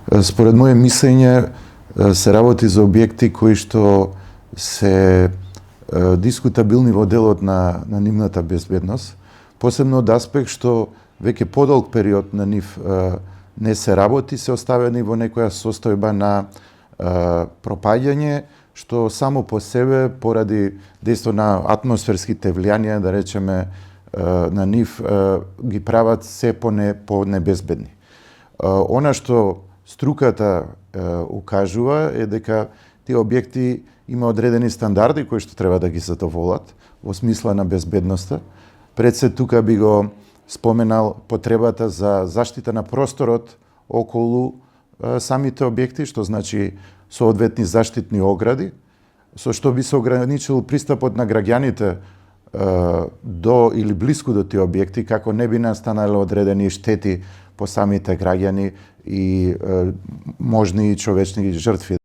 Според моје мислење се работи за објекти кои што се дискутабилни во делот на нивната безбедност, посебно од аспект што веќе подолг период на нив не се работи, се оставени во некоја состојба на пропаѓање, што само по себе поради дејство на атмосферските влијанија, да речеме, на нив ги прават се по-небезбедни. Она што струката укажува е дека тие објекти има одредени стандарди кои што треба да ги задоволат во смисла на безбедноста. Пред се тука би го споменал потребата за заштита на просторот околу самите објекти, што значи соодветни заштитни огради, со што би се ограничил пристапот на граѓаните до или блиску до тие објекти, како не би настанале одредени штети по самите граѓани и можни човечни жртви.